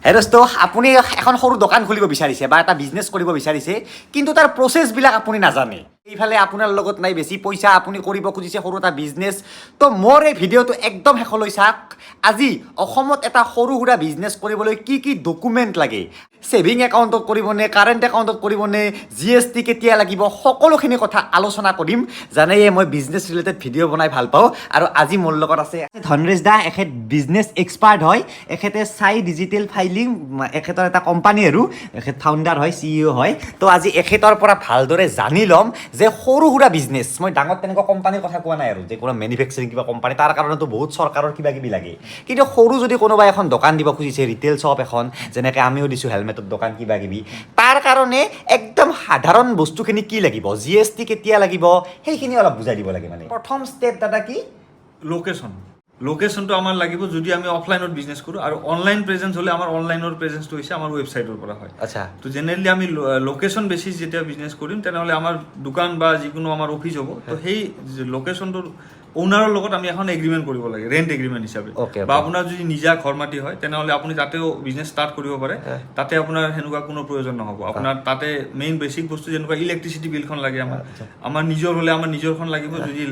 হে দোস্ত, আপুনি এখন সৰু দোকান খুলিব বিচাৰিছে বা এটা বিজনেছ কৰিব বিচাৰিছে, কিন্তু তাৰ প্ৰচেছবিলাক আপুনি নাজানে। এইফালে আপোনাৰ লগত নাই বেছি পইচা, আপুনি কৰিব খুজিছে সৰু এটা বিজনেছ। তো মোৰ এই ভিডিঅ'টো একদম শেষলৈ চাওক। আজি অসমত এটা সৰু সুৰা বিজনেছ কৰিবলৈ কি কি ডকুমেণ্ট লাগে, ছেভিং একাউণ্টত কৰিবনে কাৰেণ্ট একাউণ্টত কৰিবনে, জিএছটি কেতিয়া লাগিব, সকলোখিনি কথা আলোচনা কৰিম। জানেয়ে, মই বিজনেছ ৰিলেটেড ভিডিঅ' বনাই ভাল পাওঁ। আৰু আজি মোৰ লগত আছে ধনৰেশ দা। এখেত বিজনেছ এক্সপাৰ্ট হয়। এখেতে চাই ডিজিটেল ফাইলিং এখেতৰ এটা কোম্পানী আৰু এখেত ফাউণ্ডাৰ হয়, চিইঅ' হয়। তো আজি এখেতৰ পৰা ভালদৰে জানি ল'ম যে সৰু সুৰা বিজনেছ, মই ডাঙৰ তেনেকুৱা কোম্পানীৰ কথা কোৱা নাই আৰু যে কোনো মেনুফেকচাৰিং কিবা কোম্পানী, তাৰ কাৰণেতো বহুত চৰকাৰৰ কিবা কিবি লাগে। কিন্তু সৰু যদি কোনোবাই এখন দোকান দিব খুজিছে, ৰিটেইল শ্বপ এখন, যেনেকৈ আমিও দিছোঁ হেলমেটৰ দোকান কিবা কিবি, তাৰ কাৰণে একদম সাধাৰণ বস্তুখিনি কি লাগিব, জিএছটি কেতিয়া লাগিব, সেইখিনি অলপ বুজাই দিব লাগে। মানে প্ৰথম ষ্টেপ দাদা কি? লোকেশ্যন। লোকেশ্যনটো আমাৰ লাগিব যদি আমি অফলাইনত বিজনেছ কৰোঁ আৰু অনলাইন প্ৰেজেঞ্চ হ'লে আমাৰ অনলাইনৰ প্ৰেজেঞ্চটো হৈছে আমাৰ ৱেবছাইটৰ পৰা হয়। তো জেনেৰেলি আমি লোকেশ্যন বেচিছ যেতিয়া বিজনেছ কৰিম, তেনেহ'লে আমাৰ দোকান বা যিকোনো আমাৰ অফিচ হ'ব, তো সেই লোকেশ্যনটোৰ অ'নাৰৰ লগত আমি এখন এগ্ৰিমেণ্ট কৰিব লাগে, ৰেণ্ট এগ্ৰিমেণ্ট হিচাপে। বা আপোনাৰ যদি নিজা ঘৰ মাটি হয়, তেনেহ'লে আপুনি তাতেও বিজনেছ ষ্টাৰ্ট কৰিব পাৰে। তাতে আপোনাৰ সেনেকুৱা কোনো প্ৰয়োজন নহ'ব। আপোনাৰ তাতে মেইন বেচিক বস্তু যেনেকুৱা ইলেক্ট্ৰিচিটি বিলখন লাগে আমাৰ। আমাৰ নিজৰ হ'লে আমাৰ নিজৰখন লাগিব, যদি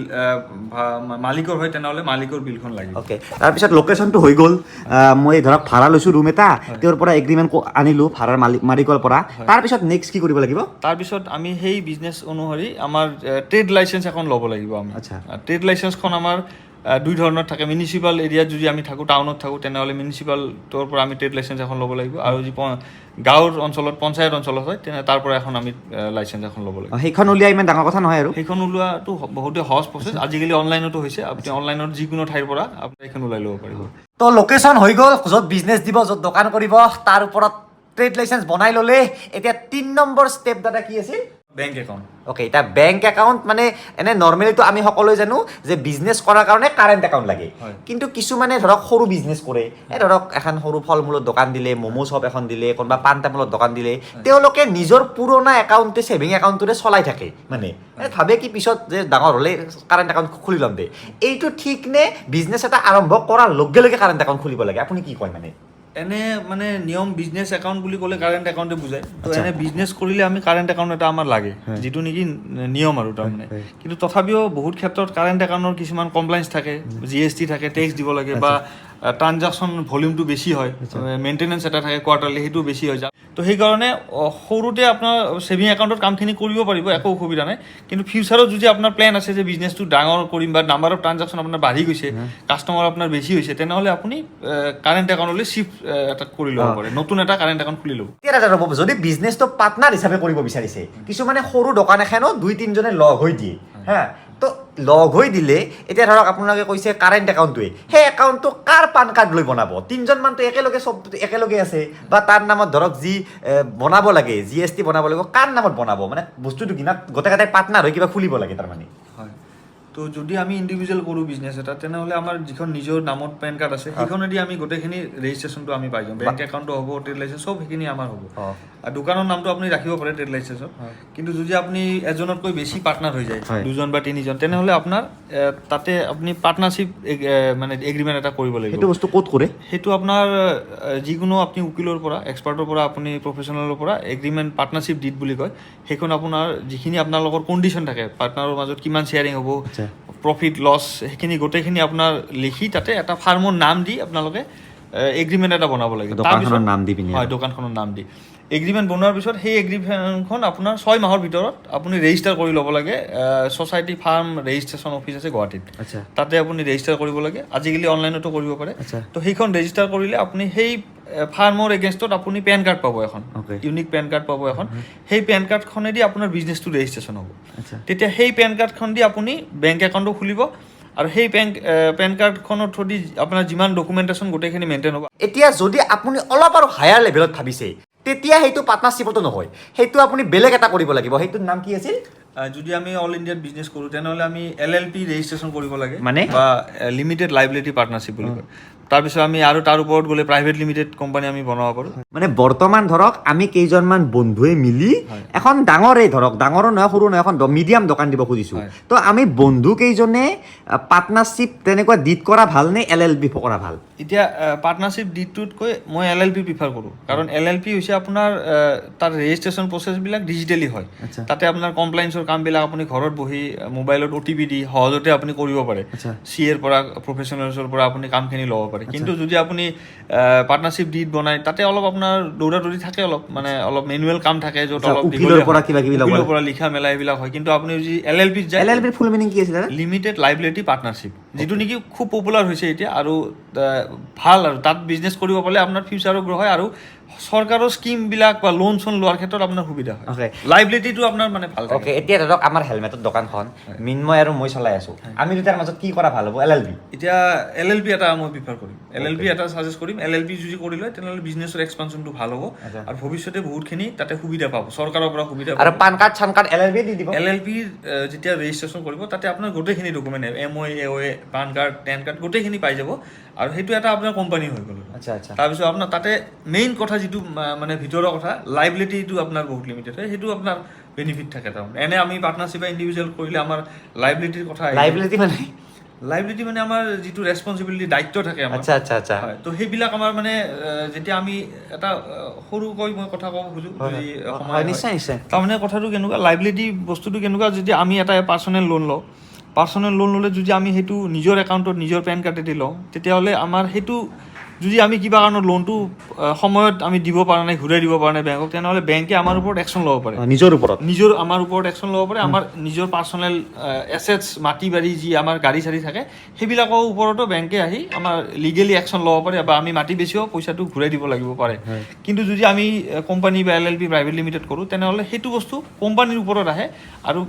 মালিকৰ হয়, তেনেহ'লে মালিকৰ বিলখন লাগিব। অ'কে, তাৰপিছত লোকেশ্যনটো হৈ গ'ল। মই ধৰক ভাড়া লৈছোঁ ৰুম এটা, তেওঁৰ পৰা এগ্ৰিমেণ্ট আনিলোঁ ভাড়াৰ মালিকৰ পৰা। তাৰপিছত নেক্সট কি কৰিব লাগিব? তাৰপিছত আমি সেই বিজনেছ অনুসৰি আমাৰ ট্ৰেড লাইচেঞ্চ এখন ল'ব লাগিব আমি। ট্ৰেড লাইচেঞ্চখন আমাৰ দুই ধৰণৰ থাকে। মিউনিচিপাল এৰিয়াত যদি আমি থাকোঁ, টাউনত থাকোঁ, তেনেহ'লে মিউনিচিপালটোৰ পৰা আমি ট্ৰেড লাইচেঞ্চ এখন ল'ব লাগিব আৰু যি গাঁৱৰ অঞ্চলত, পঞ্চায়ত অঞ্চলত হয়, তেনে তাৰ পৰা এখন আমি লাইচেঞ্চ এখন ল'ব লাগিব। সেইখন উলিয়াই ইমান ডাঙৰ কথা নহয় আৰু? সেইখন ওলোৱাটো বহুতে সহজ প্ৰচেছ। আজিকালি অনলাইনতো হৈছে। আপুনি অনলাইনত যিকোনো ঠাইৰ পৰা আপুনি এইখন ওলাই ল'ব পাৰিব। তো লোকেশ্যন হৈ গ'ল, য'ত বিজনেছ দিব, য'ত দোকান কৰিব, তাৰ ওপৰত ট্ৰেড লাইচেঞ্চ বনাই ল'লে। এতিয়া 3 নম্বৰ ষ্টেপ দাদা কি আছিল? Bank account. Okay, এতিয়া বেংক একাউণ্ট মানে এনে নৰ্মেলিটো আমি সকলোৱে জানো যে বিজনেছ কৰাৰ কাৰণে কাৰেণ্ট একাউণ্ট লাগে। কিন্তু কিছুমানে ধৰক সৰু বিজনেছ কৰে, এই ধৰক এখন সৰু ফল মূলৰ দোকান দিলে, ম'ম' শ্বপ এখন দিলে, কোনোবা পাণ তামোলৰ দোকান দিলে, তেওঁলোকে নিজৰ পুৰণা একাউণ্টে, ছেভিং একাউণ্টটোৰে চলাই থাকে। মানে এই ভাবে কি পিছত যে ডাঙৰ হ'লে কাৰেণ্ট একাউণ্ট খুলি ল'ম দে। এইটো ঠিক নে বিজনেছ এটা আৰম্ভ কৰাৰ লগে লগে কাৰেণ্ট একাউণ্ট খুলিব লাগে? আপুনি কি কয় মানে? এনে মানে নিয়ম বিজনেছ একাউণ্ট বুলি ক'লে কাৰেণ্ট একাউণ্টে বুজায়। তো এনে বিজনেছ কৰিলে আমি কাৰেণ্ট একাউণ্ট এটা আমাৰ লাগে, যিটো নেকি নিয়ম আৰু তাৰমানে। কিন্তু তথাপিও বহুত ক্ষেত্ৰত কাৰেণ্ট একাউণ্টৰ কিছুমান কমপ্লায়েঞ্চ থাকে, জিএছটি থাকে, টেক্স দিব লাগে বা ট্ৰানজাকশ্যন ভলিউমটো বেছি হয়, মেইনটেনেঞ্চ এটা থাকে কোৱাৰ্টাৰলি, সেইটো বেছি হৈ যায়। তো সেইকাৰণে সৰুতে আপোনাৰ ছেভিং একাউণ্টত কামখিনি কৰিব পাৰিব, একো অসুবিধা নাই। কিন্তু ফিউচাৰত যদি আপোনাৰ প্লেন আছে যে বিজনেছটো ডাঙৰ কৰিম বা নাম্বাৰ অফ ট্ৰানজাকশ্যন আপোনাৰ বাঢ়ি গৈছে, কাষ্টমাৰ আপোনাৰ বেছি হৈছে, তেনেহ'লে আপুনি কাৰেণ্ট একাউণ্টলৈ চিফ্ট এটা কৰি ল'ব পাৰে, নতুন এটা কাৰেণ্ট একাউণ্ট খুলি ল'ব। এতিয়া দাদা ৰ'ব, যদি বিজনেছটো পাৰ্টনাৰ হিচাপে কৰিব বিচাৰিছে, কিছুমানে সৰু দোকান এখনো দুই তিনিজনে লগ হৈ দিয়ে হা, তো লগ হৈ দিলে এতিয়া ধৰক আপোনালোকে কৈছে কাৰেণ্ট একাউণ্টটোৱে, সেই একাউণ্টটো কাৰ পান কাৰ্ড লৈ বনাব? তিনিজনমানতো একেলগে, চব একেলগে আছে। বা তাৰ নামত ধৰক যি বনাব লাগে, জিএছটি বনাব লাগিব, কাৰ নামত বনাব? মানে বস্তুটো কিনা গোটেইকেইটাই পাৰ্টনাৰ হৈ কিবা খুলিব লাগে তাৰমানে। হয়, তো যদি আমি ইণ্ডিভিজুৱেল কৰোঁ বিজনেছ এটা, তেনেহ'লে আমাৰ যিখন নিজৰ নামত পেন কাৰ্ড আছে, সেইখনেদি আমি গোটেইখিনি ৰেজিষ্ট্ৰেশ্যনটো আমি পাই যাম। বেংক একাউণ্টটো হ'ব, ট্ৰেড লাইচেঞ্চ চব সেইখিনি আমাৰ হ'ব। আৰু দোকানৰ নামটো আপুনি ৰাখিব পাৰে ট্ৰেড লাইচেঞ্চত। কিন্তু যদি আপুনি এজনতকৈ বেছি পাৰ্টনাৰ হৈ যায়, দুজন বা তিনিজন, তেনেহ'লে আপোনাৰ তাতে আপুনি পাৰ্টনাৰশ্বিপ মানে এগ্ৰিমেণ্ট এটা কৰিব লাগিব। সেইটো বস্তু ক'ত কৰে? সেইটো আপোনাৰ যিকোনো আপুনি উকিলৰ পৰা, এক্সপাৰ্টৰ পৰা, আপুনি প্ৰফেচনেলৰ পৰা এগ্ৰিমেণ্ট, পাৰ্টনাৰশ্বিপ did বুলি কয়। সেইখন আপোনাৰ যিখিনি আপোনালোকৰ কণ্ডিশ্যন থাকে, পাৰ্টনাৰৰ মাজত কিমান শ্বেয়াৰিং হ'ব, প্ৰফিট লছ, সেইখিনি গোটেইখিনি আপোনাৰ লিখি তাতে এটা ফাৰ্মৰ নাম দি আপোনালোকে এগ্ৰিমেণ্ট এটা বনাব লাগিব। দোকানখনৰ নাম দি পিনি? হয়, দোকানখনৰ নাম দি এগ্ৰিমেণ্ট বনোৱাৰ পিছত সেই এগ্ৰিমেণ্টখন আপোনাৰ 6 মাহৰ ভিতৰত আপুনি ৰেজিষ্টাৰ কৰি ল'ব লাগে। ছ'চাইটি ফাৰ্ম ৰেজিষ্ট্ৰেশ্যন অফিচ আছে গুৱাহাটীত। তাতে আপুনি ৰেজিষ্টাৰ কৰিব লাগে। আজিকালি অনলাইনতো কৰিব পাৰে। তো সেইখন ৰেজিষ্টাৰ কৰিলে আপুনি সেই ফাৰ্মৰ এগেইনষ্টত আপুনি পেন কাৰ্ড পাব এখন। ইউনিক পেন কাৰ্ড পাব এখন। সেই পেন কাৰ্ডখনেদি আপোনাৰ বিজনেছটো ৰেজিষ্ট্ৰেশ্যন হ'ব। তেতিয়া সেই পেন কাৰ্ডখন দি আপুনি বেংক একাউণ্টো খুলিব আৰু সেই পেন কাৰ্ডখনৰ থ্ৰুদি আপোনাৰ যিমান ডকুমেণ্টেশ্যন গোটেইখিনি মেইনটেইন হ'ব। এতিয়া যদি আপুনি অলপ আৰু হায়াৰ লেভেলত ভাবিছে, তেতিয়া সেইটো পাৰ্টনাৰশ্বিপতো নহয়, সেইটো আপুনি বেলেগ এটা কৰিব লাগিব। সেইটোৰ নাম কি আছিল? যদি আমি অল ইণ্ডিয়াত বিজনেছ কৰোঁ, তেনেহ'লে আমি এলএলপি ৰেজিষ্ট্ৰেশ্যন কৰিব লাগে। মানে? বা লিমিটেড লাইবিলিটি পাৰ্টনাৰশ্বিপ বুলি কয়। তাৰপিছত আমি আৰু তাৰ ওপৰত গ'লে প্ৰাইভেট লিমিটেড কোম্পানী আমি বনাব পাৰোঁ। মানে বৰ্তমান ধৰক আমি কেইজনমান বন্ধুৱে মিলি এখন ডাঙৰেই ধৰক, ডাঙৰো নহয়, সৰু নহয়, এখন মিডিয়াম দোকান দিব খুজিছোঁ। তো আমি বন্ধু কেইজনে পাৰ্টনাৰশ্বিপ তেনেকুৱা did কৰা ভাল নে এলএলপি কৰা ভাল? এতিয়া পাৰ্টনাৰশ্বিপ ডিডটোতকৈ মই এলএলপি প্ৰিফাৰ কৰোঁ, কাৰণ এলএলপি হৈছে আপোনাৰ তাৰ ৰেজিষ্ট্ৰেশ্যন প্ৰচেছবিলাক ডিজিটেলি হয়। তাতে আপোনাৰ কমপ্লায়েন্সৰ কামবিলাক আপুনি ঘৰত বহি মোবাইলত অ'টিপি দি সহজতে আপুনি কৰিব পাৰে। চি এৰ পৰা, প্ৰফেচনেলছৰ পৰা আপুনি কামখিনি ল'ব পাৰে। কিন্তু যদি আপুনি পাৰ্টনাৰশ্বিপ did বনায়, তাতে অলপ আপোনাৰ দৌৰা দৌৰি থাকে, অলপ মানে অলপ মেনুৱেল কাম থাকে, য'ত অলপ উকিলৰ দীঘলীয়া পৰা হয়। কিবা কিবি ল'ব উকিলৰ লাগে। পৰা লিখা মেলা এইবিলাক হয়। কিন্তু আপুনি যদি এলএলপিত যায়, এলএলপিৰ ফুল মিনিং কি আছিলে দাদা? লিমিটেড লাইবিলিটি পাৰ্টনাৰশ্বিপ, যিটো নেকি খুব পপুলাৰ হৈছে এতিয়া আৰু ভাল আৰু তাত বিজনেছ কৰিব পাৰিলে আপোনাৰ ফিউচাৰো গ্ৰ' হয় আৰু চৰকাৰৰ স্কিমবিলাক বা লোন চোন লোৱাৰ ক্ষেত্ৰত আপোনাৰ সুবিধা হয়। লাইবিলিটিটো আপোনাৰ মানে ভাল থাকে। অ'কে, এতিয়া ধৰক আমাৰ হেলমেটৰ দোকানখন মিন্ময় আৰু মই চলাই আছো। আমি দুটাৰ মাজত কি কৰা ভাল হ'ব? এলএলবি? এতিয়া এলএলপি এটা মই প্ৰিফাৰ কৰিম, এলএলপি এটা ছাজেষ্ট কৰিম। এলএলপি যদি কৰি লয়, তেনেহ'লে বিজনেছৰ এক্সপানশ্যনটো ভাল হ'ব আৰু ভৱিষ্যতে বহুতখিনি তাতে সুবিধা পাব, চৰকাৰৰ পৰা সুবিধা আৰু পাব। পান কাৰ্ড চান কাৰ্ড এলএলবি দি দিব? এলএলপি যেতিয়া ৰেজিষ্ট্ৰেশ্যন কৰিব, তাতে আপোনাৰ গোটেইখিনি document, MoA, AoA, PAN card, TAN card গোটেইখিনি পাই যাব আৰু সেইটো এটা আপোনাৰ কোম্পানী হৈ গ'ল। আচ্ছা আচ্ছা তাৰপিছত আপোনাৰ তাতে মেইন কথা যিটো মানে ভিতৰৰ কথা, লাইবিলিটিটো আপোনাৰ বহুত লিমিটেড হয়, সেইটো আপোনাৰ বেনিফিট থাকে। তাৰমানে এনে আমি পাৰ্টনাৰশ্বিপ বা ইণ্ডিভিজুৱেল কৰিলে আমাৰ লাইবিলিটিৰ কথা। লাইবিলিটি মানে? লাইবিলিটি মানে আমাৰ যিটো ৰেচপনচিবিলিটি, দায়িত্ব থাকে আমাৰ। আচ্ছা আচ্ছা আচ্ছা হয়, তো সেইবিলাক আমাৰ মানে যেতিয়া আমি এটা সৰুকৈ মই কথা ক'ব খোজো, যদি সময় হয়, নিশ্চয় নিশ্চয়। তাৰমানে কথাটো কেনেকুৱা, লাইবিলিটি বস্তুটো কেনেকুৱা, যদি আমি এটা পাৰ্চনেল লোন লওঁ, পাৰ্চনেল লোন ল'লে যদি আমি সেইটো নিজৰ একাউণ্টত নিজৰ পেন কাৰ্ডেদি লওঁ, তেতিয়াহ'লে আমাৰ সেইটো যদি আমি কিবা কাৰণত লোনটো সময়ত আমি দিব পৰা নাই, ঘূৰাই দিব পৰা নাই বেংকক, তেনেহ'লে বেংকে আমাৰ ওপৰত একশ্যন ল'ব পাৰে। নিজৰ ওপৰত? নিজৰ আমাৰ ওপৰত একশ্যন ল'ব পাৰে। আমাৰ নিজৰ পাৰ্চনেল এছেটছ, মাটি বাৰী, যি আমাৰ গাড়ী চাড়ী থাকে, সেইবিলাকৰ ওপৰতো বেংকে আহি আমাৰ লিগেলি একশ্যন ল'ব পাৰে বা আমি মাটি বেচিও পইচাটো ঘূৰাই দিব লাগিব পাৰে। কিন্তু যদি আমি কোম্পানী বা এলএলপি, প্ৰাইভেট লিমিটেড কৰোঁ, তেনেহ'লে সেইটো বস্তু কোম্পানীৰ ওপৰত আহে আৰু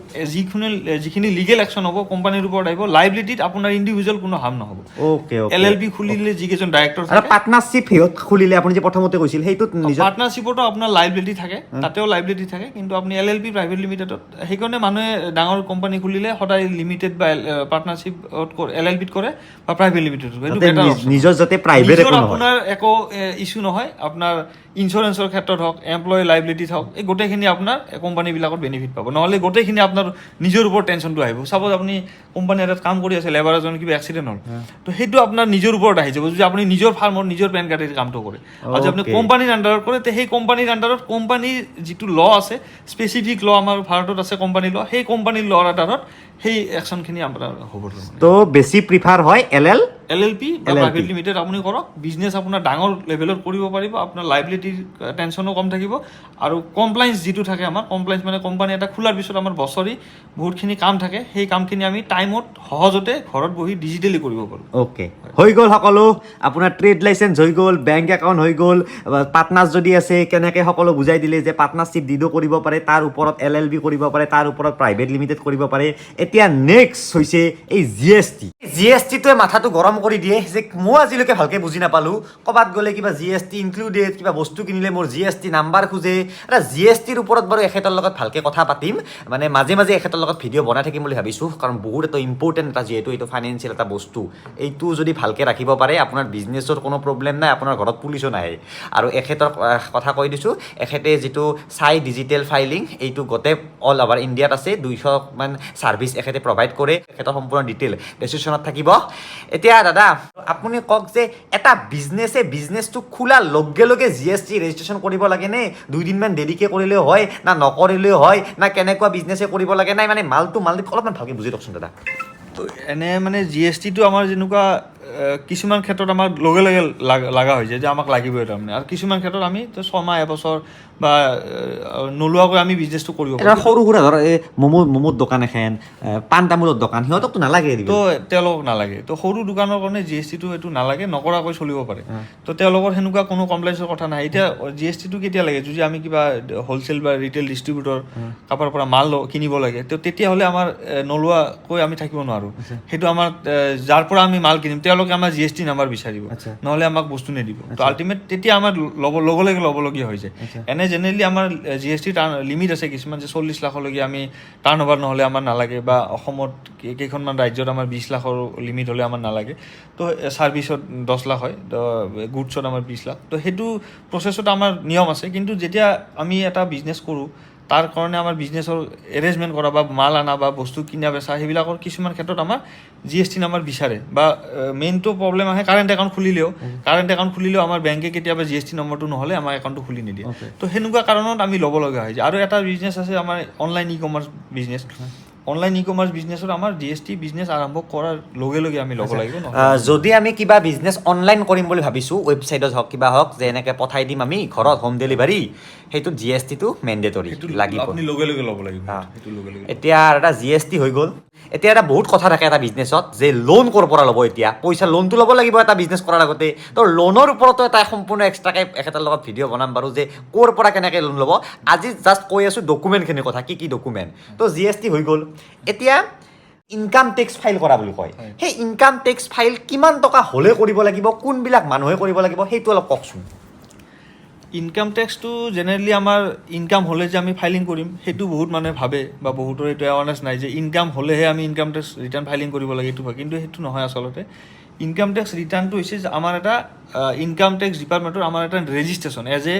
যিখিনি লিগেল একশ্যন হ'ব, কোম্পানীৰ ওপৰত আহিব। লাইবিলিটিত আপোনাৰ ইণ্ডিভিজুৱেল কোনো হাৰ্ম নহ'ব। অ'কে অ'কে এলএলপি খুলিলে যিকেইজন ডাইৰেক্টৰ আৰু পাৰ্টনাৰশ্বিপ সিহঁত খুলিলে, আপুনি যে প্ৰথমতে কৈছিল, সেইটোত নিজৰ পাৰ্টনাৰশ্বিপতো আপোনাৰ লাইবিলিটি থাকে, তাতেও লাইবিলিটি থাকে। কিন্তু আপুনি এলএলপি, প্ৰাইভেট লিমিটেডত, সেইকাৰণে মানুহে ডাঙৰ কোম্পানী খুলিলে সদায় লিমিটেড বা পাৰ্টনাৰশ্বিপত, এলএলপিত কৰে বা প্ৰাইভেট লিমিটেডত কৰে। সেইটো যাতে better option। নিজৰ যাতে প্ৰাইভেট নিজৰ একো নহয়। আপোনাৰ একো ইছ্যু নহয়। আপোনাৰ ইঞ্চুৰেঞ্চৰ ক্ষেত্ৰত হওক, এমপ্লয় লাইবিলিটিত হওক, এই গোটেইখিনি আপোনাৰ কোম্পানীবিলাকত বেনিফিট পাব। নহ'লে গোটেইখিনি আপোনাৰ নিজৰ ওপৰত টেনশ্যনটো আহিব। চাপ'জ আপুনি কোম্পানী এটাত কাম কৰি আছে, লেবাৰ এজন কিবা এক্সিডেণ্ট হ'ল, তো সেইটো আপোনাৰ নিজৰ ওপৰত আহি যাব, যদি আপুনি নিজৰ ফাৰ্মত নিজৰ পেন কাৰ্ডেদি কামটো কৰে। আৰু যদি আপুনি কোম্পানীৰ আণ্ডাৰত কৰে, তে সেই কোম্পানীৰ আণ্ডাৰত কোম্পানীৰ যিটো ল আছে, স্পেচিফিক ল আমাৰ ভাৰতত আছে কোম্পানী ল, সেই কোম্পানীৰ লৰ আধাৰত সেই একশ্যনখিনি আপোনাৰ হ'ব তাৰমানে। তো বেছি প্ৰিফাৰ হয় এলএল এলএলপি বা LLP। Private limited আপুনি কৰক। বিজনেছ আপোনাৰ ডাঙৰ লেভেলত কৰিব পাৰিব, আপোনাৰ লাইবিলিটিৰ টেনশ্যনো কম থাকিব আৰু কমপ্লায়েন্স যিটো থাকে আমাৰ, কমপ্লায়েন্স মানে কোম্পানী এটা খোলাৰ পিছত আমাৰ বছৰি বহুতখিনি কাম থাকে, সেই কামখিনি আমি টাইমত সহজতে ঘৰত বহি ডিজিটেলি কৰিব পাৰোঁ। অ'কে, হৈ গ'ল সকলো। আপোনাৰ ট্ৰেড লাইচেঞ্চ হৈ গ'ল, বেংক একাউণ্ট হৈ গ'ল, পাৰ্টনাৰ যদি আছে কেনেকৈ সকলো বুজাই দিলে যে পাৰ্টনাৰশ্বিপ ডিডো কৰিব পাৰে, তাৰ ওপৰত এলএলবি কৰিব পাৰে, তাৰ ওপৰত প্ৰাইভেট লিমিটেড কৰিব পাৰে। এতিয়া নেক্সট হৈছে এই জিএছটি। জিএছটিটোৱে মাথাটো গৰম কৰি দিয়ে যে মই আজিলৈকে ভালকৈ বুজি নাপালোঁ। ক'ৰবাত গ'লে কিবা জিএছটি ইনক্লুডেড, কিবা বস্তু কিনিলে মোৰ জিএছটি নাম্বাৰ খোজে। এটা জিএছটিৰ ওপৰত বাৰু এখেতৰ লগত ভালকৈ কথা পাতিম, মানে মাজে মাজে এখেতৰ লগত ভিডিঅ' বনাই থাকিম বুলি ভাবিছোঁ, কাৰণ বহুত এটা ইম্পৰ্টেণ্ট এটা, যিহেতু এইটো ফাইনেন্সিয়েল এটা বস্তু। এইটো যদি ভালকৈ ৰাখিব পাৰে, আপোনাৰ বিজনেছৰ কোনো প্ৰব্লেম নাই, আপোনাৰ ঘৰত পুলিচো নাহে। আৰু এখেতৰ কথা কৈ দিছোঁ, এখেতে যিটো চাই ডিজিটেল ফাইলিং, এইটো গোটেই অল অভাৰ ইণ্ডিয়াত আছে। 200মান ছাৰ্ভিচ এখেতে প্ৰভাইড কৰে। এখেতৰ সম্পূৰ্ণ ডিটেইল ডেছক্ৰিপশ্যনত থাকিব। এতিয়া দাদা, আপুনি কওক যে এটা বিজনেছে বিজনেছটো খোলাৰ লগে লগে জিএছটি ৰেজিষ্ট্ৰেশ্যন কৰিব লাগে নে দুইদিনমান দেৰিকৈ কৰিলেও হয়, না নকৰিলেও হয়, না কেনেকুৱা বিজনেছে কৰিব লাগে, নাই মানে মালটো মাল অলপমান ভালকৈ বুজি দিয়কচোন দাদা। তো এনে মানে জিএছটিটো আমাৰ যেনেকুৱা কিছুমান ক্ষেত্ৰত আমাৰ লগে লগে লগা হৈ যায় যে আমাক লাগিবই তাৰমানে, আৰু কিছুমান ক্ষেত্ৰত আমি তো 6 মাহ এবছৰ বা নোলোৱাকৈ আমি বিজনেছটো কৰিব এটা পাৰোঁ। সৰু সুৰা ধৰ এই ম'ম'ৰ দোকান এখন, পাণ তামোলৰ দোকান, সিহঁতকতো নালাগে দিব। তো তেওঁলোকক নালাগে। তো সৰু দোকানৰ কাৰণে জিএছটিটো এইটো নালাগে, নকৰাকৈ চলিব পাৰে। তো তেওঁলোকৰ সেনেকুৱা কোনো কমপ্লায়েন্সৰ কথা নাই। এতিয়া জিএছটিটো কেতিয়া লাগে? যদি আমি কিবা হ'লচেল বা ৰিটেইল ডিষ্ট্ৰিবিউটৰ কাৰোবাৰ পৰা মাল কিনিব লাগে, তো তেতিয়াহ'লে আমাৰ নোলোৱাকৈ আমি থাকিব নোৱাৰোঁ। সেইটো আমাৰ যাৰ পৰা আমি মাল কিনিম, তেওঁলোকে আমাৰ জিএছটি নাম্বাৰ বিচাৰিব, নহ'লে আমাক বস্তু নিদিব। তো আল্টিমেট তেতিয়া আমাৰ ল'ব লগে লগে ল'বলগীয়া হৈ যায়। এনে জেনেৰেলি আমাৰ জিএছটি টাৰ্ণ লিমিট আছে কিছুমান, যে 40 লাখলৈকে আমি টাৰ্ণ অভাৰ নহ'লে আমাৰ নালাগে, বা অসমত কেইখনমান ৰাজ্যত আমাৰ 20 লাখৰ লিমিট হ'লে আমাৰ নালাগে। তো ছাৰ্ভিচত 10 লাখ হয়, তো গুডছত আমাৰ 20 লাখ। তো সেইটো প্ৰচেছত আমাৰ নিয়ম আছে। কিন্তু যেতিয়া আমি এটা বিজনেছ কৰোঁ, তাৰ কাৰণে আমাৰ বিজনেছৰ এৰেঞ্জমেণ্ট কৰা বা মাল আনা বা বস্তু কিনা বেচা, সেইবিলাকৰ কিছুমান ক্ষেত্ৰত আমাৰ জিএছটি নাম্বাৰ বিচাৰে। বা মেইনটো প্ৰব্লেম আহে কাৰেণ্ট একাউণ্ট খুলিলেও, কাৰেণ্ট একাউণ্ট খুলিলেও আমাৰ বেংকে কেতিয়াবা জিএছটি নম্বৰটো নহ'লে আমাৰ একাউণ্টটো খুলি নিদিয়ে। তো সেনেকুৱা কাৰণত আমি ল'ব লগা হৈ যায়। আৰু এটা বিজনেছ আছে আমাৰ online e commerce business. Online e commerce বিজনেছত আমাৰ জিএছটি বিজনেছ আৰম্ভ কৰাৰ লগে লগে আমি ল'ব লাগিব, নহ'লে যদি আমি কিবা বিজনেছ অনলাইন কৰিম বুলি ভাবিছোঁ, ৱেবছাইটত হওক, কিবা হওক, যে এনেকৈ পঠাই দিম আমি ঘৰত হোম ডেলিভাৰী, সেইটোত জিএছটিটো মেণ্ডেটৰী সেইটো লাগিব। আপুনি লগে লগে ল'ব লাগিব। সেইটো লগে লগে। এতিয়া আৰু এটা জিএছটি হৈ গ'ল। এতিয়া এটা বহুত কথা থাকে এটা বিজনেছত যে লোন ক'ৰ পৰা ল'ব। এতিয়া পইচা লোনটো ল'ব লাগিব এটা বিজনেছ কৰাৰ আগতে। তো লোনৰ ওপৰতো এটা সম্পূৰ্ণ এক্সট্ৰাকৈ এখেতৰ লগত ভিডিঅ' বনাম বাৰু, যে ক'ৰ পৰা কেনেকৈ লোন ল'ব। আজি জাষ্ট কৈ আছোঁ ডকুমেণ্টখিনিৰ কথা, কি কি ডকুমেণ্ট। তো জিএছটি হৈ গ'ল। এতিয়া ইনকাম টেক্স ফাইল কৰা বুলি কয়। সেই ইনকাম টেক্স ফাইল কিমান টকা হ'লে কৰিব লাগিব, কোনবিলাক মানুহে কৰিব লাগিব, সেইটো অলপ কওকচোন। ইনকাম টেক্সটো জেনেৰেলি আমাৰ ইনকাম হ'লে যে আমি ফাইলিং কৰিম, সেইটো বহুত মানুহে ভাবে বা বহুতৰ এইটো এৱাৰনেছ নাই যে ইনকাম হ'লেহে আমি ইনকাম টেক্স ৰিটাৰ্ণ ফাইলিং কৰিব লাগে, এইটো হয়। কিন্তু সেইটো নহয়। আচলতে ইনকাম টেক্স ৰিটাৰ্ণটো হৈছে যে আমাৰ এটা ইনকাম টেক্স ডিপাৰ্টমেণ্টৰ আমাৰ এটা registration as a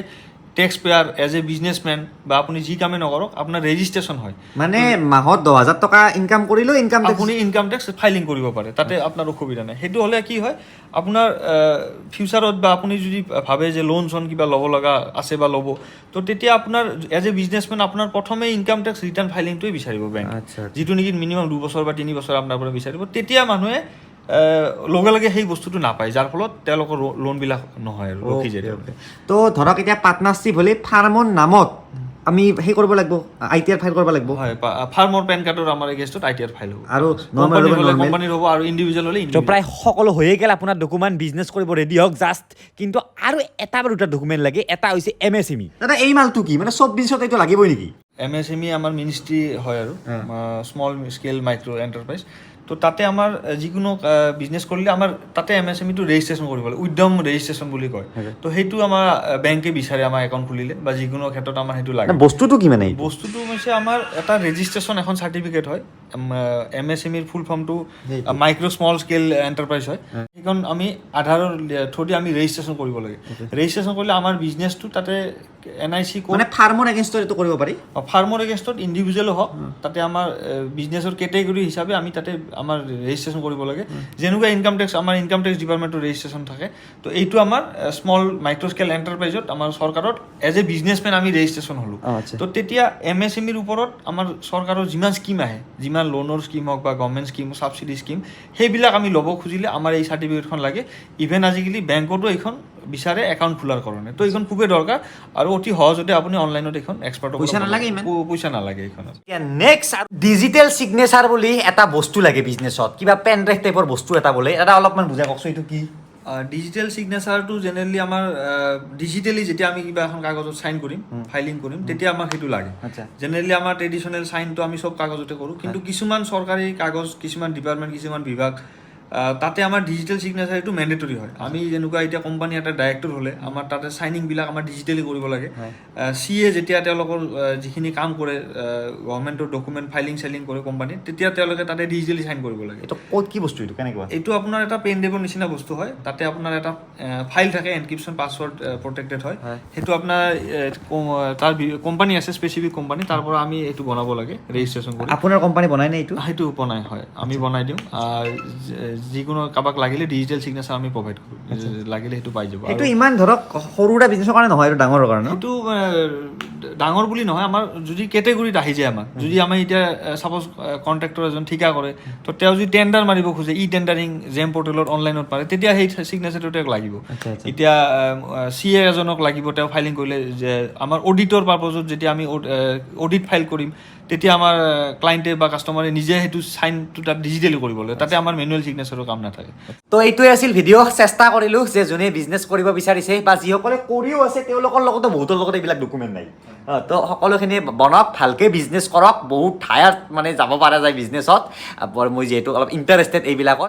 tax payer, as a businessman বা আপুনি যি কামেই নকৰক, আপোনাৰ ৰেজিষ্ট্ৰেশ্যন হয়। মানে মাহত 10,000 টকা ইনকাম কৰিলেও ইনকাম টেক্স আপুনি ইনকাম টেক্স ফাইলিং কৰিব পাৰে, তাতে আপোনাৰ অসুবিধা নাই। সেইটো হ'লে কি হয়, আপোনাৰ ফিউচাৰত বা আপুনি যদি ভাবে যে লোন চোন কিবা ল'ব লগা আছে বা ল'ব, তো তেতিয়া আপোনাৰ এজ এ বিজনেছমেন আপোনাৰ প্ৰথমে ইনকাম টেক্স ৰিটাৰ্ণ ফাইলিংটোৱে বিচাৰিব বেংক, যিটো নেকি মিনিমাম 2 বছৰ বা 3 বছৰ আপোনাৰ পৰা বিচাৰিব। তেতিয়া মানুহে লগে লগে সেই বস্তুটো নাপায়, যাৰ ফলত তেওঁলোকৰ লোনবিলাক নহয় আৰু ৰখি যায় তেওঁলোকে। তো ধৰক এতিয়া পাৰ্টনাৰশ্বিপ হ'লে ফাৰ্মৰ নামত আমি সেই কৰিব লাগিব, আইটিআৰ ফাইল কৰিব লাগিব। হয়, ফাৰ্মৰ পেন কাৰ্ডৰ আমাৰ এগেইনষ্টত আইটিআৰ ফাইল হ'ব। আৰু normal কোম্পানীৰ হ'ব, হ'লে normal। কোম্পানীৰ হ'ব আৰু ইণ্ডিভিজুৱেল হ'লে তো individual। প্ৰায় সকলো হৈয়ে গ'ল আপোনাৰ ডকুমেণ্ট, বিজনেছ কৰিব ৰেডি হওক জাষ্ট। কিন্তু আৰু এটা বা দুটা ডকুমেণ্ট লাগে। এটা হৈছে এমএছএমই। দাদা, এই মালটো কি? মানে চব বিজনেছত এইটো লাগিবই নেকি? এমএছএমই আমাৰ মিনিষ্ট্ৰি হয় আৰু স্মল স্কেল মাইক্ৰ' এণ্টাৰপ্ৰাইজ। তো তাতে আমাৰ যিকোনো বিজনেছ কৰিলে আমাৰ তাতে এমএছএমইটো ৰেজিষ্ট্ৰেশ্যন কৰিব লাগে, উদ্যম ৰেজিষ্ট্ৰেশ্যন বুলি কয়। তো সেইটো আমাৰ বেংকে বিচাৰে, আমাৰ একাউণ্ট খুলিলে বা যিকোনো ক্ষেত্ৰত আমাৰ সেইটো লাগে। বস্তুটো কি মানে এইটো? বস্তুটো হৈছে আমাৰ এটা ৰেজিষ্ট্ৰেশ্যন এখন চাৰ্টিফিকেট হয়। এমএছএমইৰ ফুল ফৰ্মটো মাইক্ৰ' স্মল স্কেল এণ্টাৰপ্ৰাইজ হয়। সেইখন আমি আধাৰৰ থ্ৰু দি আমি ৰেজিষ্ট্ৰেশ্যন কৰিব লাগে। ৰেজিষ্ট্ৰেশ্যন কৰিলে আমাৰ বিজনেছটো তাতে এনআইচি মানে ফাৰ্মৰ এগেইনষ্টত এইটো কৰিব পাৰি? ফাৰ্মৰ এগেইনষ্টত ইণ্ডিভিজুৱেলো হওক, তাতে আমাৰ বিজনেছৰ কেটেগৰী হিচাপে আমি তাতে আমাৰ ৰেজিষ্ট্ৰেশ্যন কৰিব লাগে। যেনেকুৱা ইনকাম টেক্স, আমাৰ ইনকাম টেক্স ডিপাৰ্টমেণ্টৰ ৰেজিষ্ট্ৰেশ্যন থাকে, তো এইটো আমাৰ স্মল মাইক্ৰ' স্কেল এণ্টাৰপ্ৰাইজত আমাৰ চৰকাৰত এজ এ বিজনেছমেন আমি ৰেজিষ্ট্ৰেশ্যন হ'লোঁ। তো তেতিয়া এমএছএমইৰ ওপৰত আমাৰ চৰকাৰৰ যিমান স্কীম আহে, যিমান লোনৰ স্কীম হওক বা গভৰ্ণমেণ্ট স্কীম, ছাবচিডি স্কীম, সেইবিলাক আমি ল'ব খুজিলে আমাৰ এই চাৰ্টিফিকেটখন লাগে। ইভেন আজিকালি বেংকতো এইখন বিচাৰে একাউণ্ট খোলাৰ কাৰণে। তো এইখন খুবেই দৰকাৰ আৰু অতি সহজতে আপুনি অনলাইনত এইখন এক্সপাৰ্টৰ পইচা নালাগে ইমান? পইচা নালাগে এইখনত। এতিয়া নেক্সট ডিজিটেল চিগনেচাৰ বুলি এটা বস্তু লাগে বিজনেছত, কিবা পেন ড্ৰাইভ টাইপৰ বস্তু এটা বোলে। এটা অলপমান বুজাই কওকচোন, এইটো কি? ডিজিটেল চিগনেচাৰটো জেনেৰেলি আমাৰ ডিজিটেলি যেতিয়া আমি কিবা এখন কাগজত চাইন কৰিম, ফাইলিং কৰিম, তেতিয়া আমাক সেইটো লাগে। জেনেৰেলি আমাৰ ট্ৰেডিশ্যনেল চাইনটো আমি চব কাগজতে কৰোঁ, কিন্তু কিছুমান চৰকাৰী কাগজ, কিছুমান ডিপাৰ্টমেণ্ট, কিছুমান বিভাগ, তাতে আমাৰ ডিজিটেল চিগনেচাৰ এইটো মেণ্ডেটৰী হয়। আমি যেনেকুৱা এতিয়া কোম্পানী এটা ডাইৰেক্টৰ হ'লে আমাৰ তাতে চাইনিংবিলাক আমাৰ ডিজিটেলি কৰিব লাগে। চি এ যেতিয়া তেওঁলোকৰ যিখিনি কাম কৰে, গভৰ্ণমেণ্টৰ ডকুমেণ্ট ফাইলিং চাইলিং কৰে কোম্পানীত, তেতিয়া তেওঁলোকে তাতে ডিজিটেলি চাইন কৰিব লাগে। এইটো ক'ত কি বস্তু, এইটো কেনেকুৱা? এইটো আপোনাৰ এটা পেন ড্ৰাইভৰ নিচিনা বস্তু হয়। তাতে আপোনাৰ এটা ফাইল থাকে, এনক্ৰিপশ্যন, পাছৱৰ্ড প্ৰটেক্টেড হয়। সেইটো আপোনাৰ তাৰ কোম্পানী আছে, স্পেচিফিক কোম্পানী, তাৰ পৰা আমি এইটো বনাব লাগে ৰেজিষ্ট্ৰেশ্যন কৰি। আপোনাৰ কোম্পানী বনাই নে এইটো? সেইটো বনাই হয়, আমি বনাই দিওঁ। যিকোনো কাৰোবাক লাগিলে ডিজিটেল চিগনেচাৰ আমি প্ৰভাইড কৰোঁ, লাগিলে সেইটো পাই যাব। সেইটো ইমান ধৰক সৰু সুৰা বিজনেছৰ কাৰণে নহয়, এইটো ডাঙৰৰ কাৰণে ন? সেইটো ডাঙৰ বুলি নহয়, আমাৰ যদি কেটেগৰীত আহি যায়, আমাৰ যদি আমি এতিয়া ছাপ'জ কণ্ট্ৰেক্টৰ এজন ঠিকা কৰে, তো তেওঁ যদি টেণ্ডাৰ মাৰিব খোজে, ই টেণ্ডাৰিং জেম পৰ্টেলত অনলাইনত মাৰে, তেতিয়া সেই চিগনেচাৰটো তেওঁক লাগিব। আচ্ছা, আচ্ছা। এতিয়া চি এ এজনক লাগিব, তেওঁ ফাইলিং কৰিলে যে আমাৰ অডিটৰ পাৰ্পজত যেতিয়া আমি অডিট ফাইল কৰিম, তেতিয়া আমাৰ ক্লাইণ্টে বা কাষ্টমাৰে নিজে সেইটো চাইনটো তাত ডিজিটেলি কৰিব লাগে। তাতে আমাৰ মেনুৱেল চিগনেচাৰৰ কাম নাথাকে। তো এইটোৱে আছিল ভিডিঅ'। চেষ্টা কৰিলোঁ যে যোনে বিজনেছ কৰিব বিচাৰিছে বা যিসকলে কৰিও আছে, তেওঁলোকৰ লগতো বহুতৰ লগত এইবিলাক ডকুমেণ্ট নাই। তো সকলোখিনি বনাওক, ভালকৈ বিজনেছ কৰক। বহুত ঠাইত মানে যাব পৰা যায় বিজনেছত। মই যিহেতু অলপ ইণ্টাৰেষ্টেড এইবিলাকত।